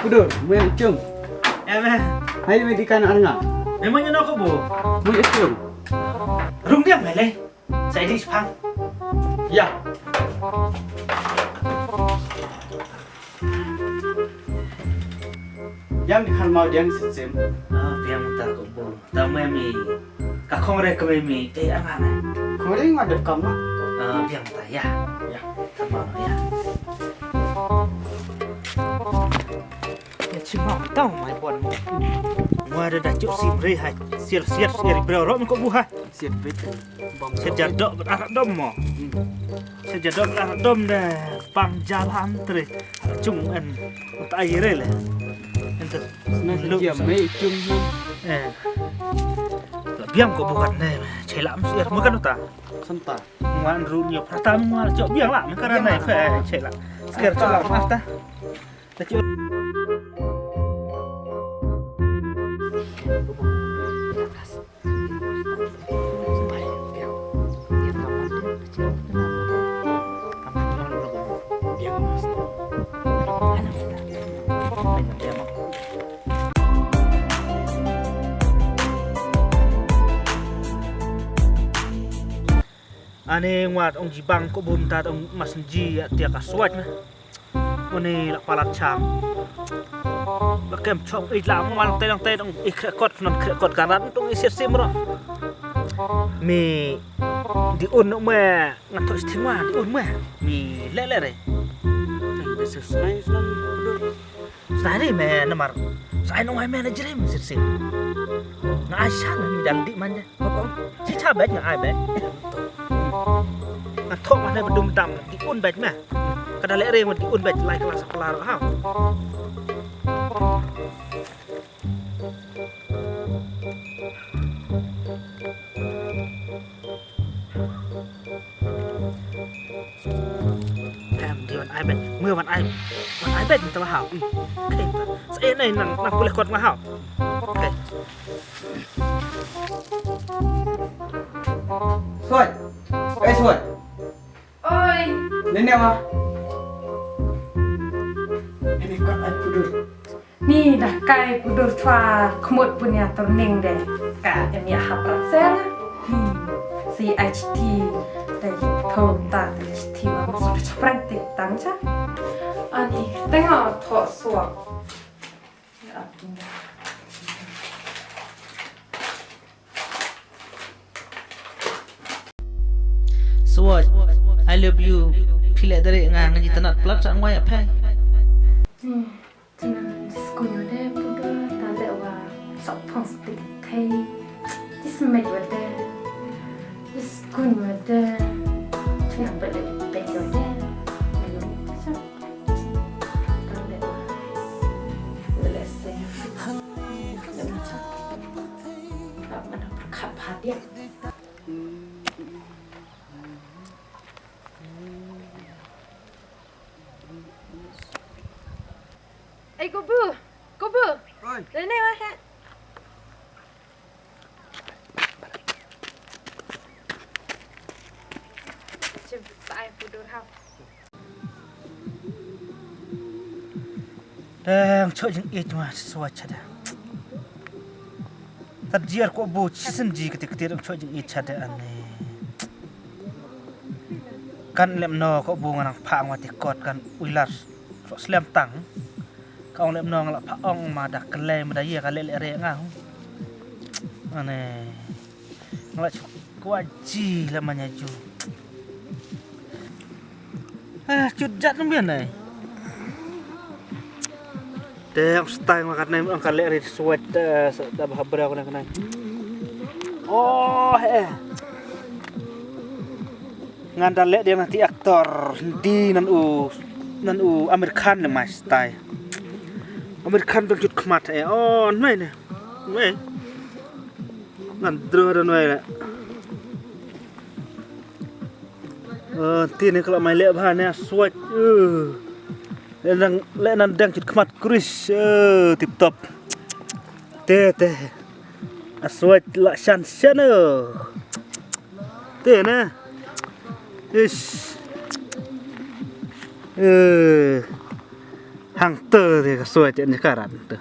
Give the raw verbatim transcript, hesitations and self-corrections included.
Kudur, mui ïa chum. Eh, meh. Hai, meh di kan arnga. Memang ïa no ko bu. Mui ïa chum. Rung dia meh le. Sai di sepang. Ya. Yang di kan mau dia ni sesem. Ah, biang ta ko bu. Ta meh mi. Ka khong re ka mei mi te anga na. Khong re nga dep kam ma. Ah, biang ta ya. Ya. Ta ma ya. Ya chi ma tang mai bon mo. Wa da da chuk si bre hai. Sial sial sial bre ro ko bu ha. Sial bre. Bang sial jar dok ber arah dom mo. Sial jar dok ber arah dom de. Bang jalan tre. Chung en. Ta ai re le. En te. Sna lu. Jam mei chung. Eh. La biang ko bukan ne. Chela am siar makan uta. Santa. Ngan ru nyo prata ngan chok biang la. Makan ne fe chela. Siar chela mata. Ta chok. Ani ngwat ong jibang ko bum ta ong mas ji ya tia ka swat na. Uni la palat chang. La kem chok i la mo man te dang te dang i kre kot non kre kot karan tung i sir sim ro. Mi di un me ngan thos ti ma di un me. Mi le le re. Nang beses nai sunan. Sari me namar. Sai nong ai me na jere me sir sim. Nga ai shan mi dal di man je. Papa, si cha bek nga ai bek. Nga thok ma ne bedum dam di un bek me. Kada le re ma di un bek lai kelas kelar ha. Em, di wan ai bek. Mui wan ai. Wan ai bek ni telah ha. Hmm. Okay. Sa eh nai nang nang pulih kot ma ha. Okay. Suai. Eh, Suai. Oi. Nene ma. Ini ka ai pudur. Ni dah kai pudur chwa khmut punya turning de. Ka em ya haprak sen. Hmm. Si H T. Dai thom ta H T ma. Sa chapran tik tang cha. Ani tengok thok suak. Swat, I love you. Phi leh dare nga ngan ïa tnat plat sa ngwai ap hai. Hmm, tnat skuñ wa de puda ta leh wa sok phong stik thei. Jis met wa de. Jis skuñ wa de. Tnat bele pet wa de. Ei, kubu, kubu. Oi. Dei ne wa he. Chim sa ai pudur hap. Dang chok jingïeit ma swa chada. Tad jiar ko bo chisien ji kiti kiti dang chok jingïeit chada ane. Kan lem no ko bo ngan pha ngwa ti kot kan uilar. Chok slem tang. Ka ong lem no ngala pha ong ma da klei ma da ye ka le le re nga. Ane. Nga la chu kwah ji la manya ju. Ah, chut jat nang bian nai. Te ang stai ma kat nai ang ka le ri swet da ba habra ko nai. Oh, eh. Ngan da le dia nanti aktor Hindi nan u nan u Amir Khan le mai stai. Amir Khan dang chut khmat eh. Oh, nai ne. Nai. Ngan dro da noi la. Oh, ti ne kala mai le bha ne swat. Uh. Le nang le nan dang chit khmat kris. Uh, tip top. Te te. Aswat la shan shan. Uh. Te ne. Ish. Uh. Ang te te ka soi te ni ka ran te.